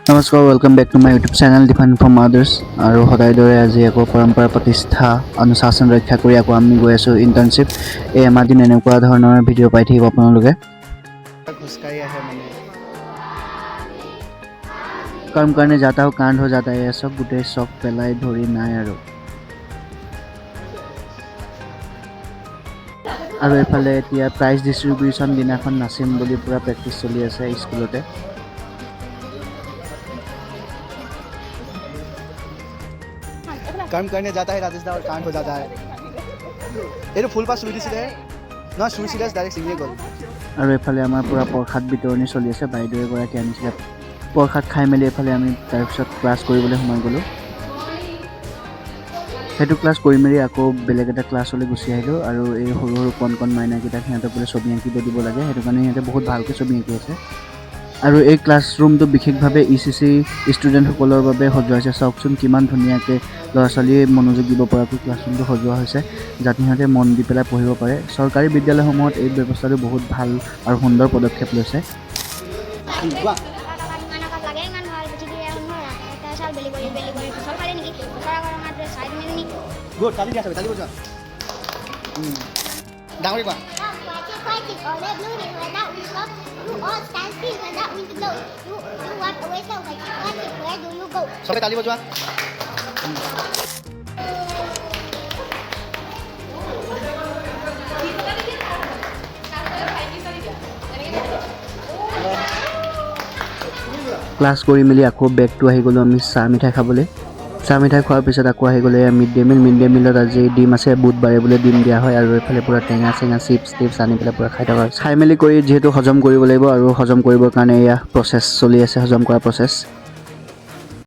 নমস্কাৰ, welcome back to my YouTube channel Different from Others। আৰু সদায় দৰে আজি আকৌ পৰম্পৰা প্ৰতিষ্ঠা, অনুশাসন ৰক্ষা কৰি আকৌ আমি গৈ আছোঁ ইণ্টাৰ্ণশ্বিপ। এই এমাহ দিন এনেকুৱা ধৰণৰ ভিডিঅ' পাই থাকিব আপোনালোকে। খোজকাঢ়ি আহে মানে। काम करने जाता हूँ, कांड हो जाता है। ये सब গোটেই চক পেলাই ধৰি নাই আৰু। আৰু এইফালে এতিয়া প্ৰাইজ ডিষ্ট্ৰিবিউশ্যন দিনাখন নাচিম বুলি পূৰা প্ৰেক্টিচ চলি আছে স্কুলতে। काम करने जाता है राजेश दा और कांड हो जाता है। এইটো ফুলপাহ চুই দিছিলে নহয়, চুইছিলে, ডাইৰেক্ট ছিঙিয়ে গ'ল। আৰু এইফালে আমাৰ পূৰা প্ৰসাদ বিতৰণি চলি আছে। বাইদেউ এগৰাকী আনিছিলে প্ৰসাদ। খাই মেলি এইফালে আমি তাৰপিছত ক্লাছ কৰিবলৈ সোমাই গ'লোঁ। সেইটো ক্লাছ কৰি মেলি আকৌ বেলেগ এটা ক্লাছলৈ গুচি আহিলোঁ। আৰু এই সৰু সৰু কণ কণ মাইনাকেইটাক সিহঁতক বোলে ছবি আঁকিব দিব লাগে, সেইটো কাৰণে সিহঁতে বহুত ভালকৈ ছবি আঁকি আছে। আৰু এই ক্লাছৰুমটো বিশেষভাৱে ইচিচি ষ্টুডেণ্টসকলৰ বাবে সজোৱা হৈছে। চাওকচোন, কিমান ধুনীয়াকৈ ল'ৰা ছোৱালীয়ে মনোযোগ দিব পৰাকৈ ক্লাছৰুমটো সজোৱা হৈছে, যাতে সিহঁতে মন দি পেলাই পঢ়িব পাৰে। চৰকাৰী বিদ্যালয়সমূহত এই ব্যৱস্থাটো বহুত ভাল আৰু সুন্দৰ পদক্ষেপ লৈছে। কোৱা। ইমান আকাশ লাগে, ইমান ভাল পৃথিৱীৰে এটা চাল বেলি কৰি বেলি কৰি ফচল খালে নেকি বছৰ আগৰ ৰঙাটোৱে চাই নেকি। গুড, তালি দিয়া, চবে তালি বজোৱা। ডাঙৰি কোৱা। You all stand still when that wind blows. You walk away so where do you go? চবে তালি বজোৱা। ক্লাছ কৰি মেলি আকৌ বেকটো আহি গ'লোঁ আমি চাহ মিঠাই খাবলৈ। চাহ মিঠাই খোৱাৰ পিছত আকৌ আহি গ'লে mid day meal. Mid day মিলত আজি ডিম আছে, বুধবাৰে বোলে ডিম দিয়া হয়। আৰু এইফালে পূৰা টেঙা চেঙা, চিপছ টিপছ আনি পেলাই পূৰা খাই থকা হৈছে। খাই মেলি কৰি যিহেতু হজম কৰিব লাগিব আৰু হজম কৰিবৰ কাৰণে এয়া প্ৰচেছ চলি আছে, হজম কৰা প্ৰচেছ।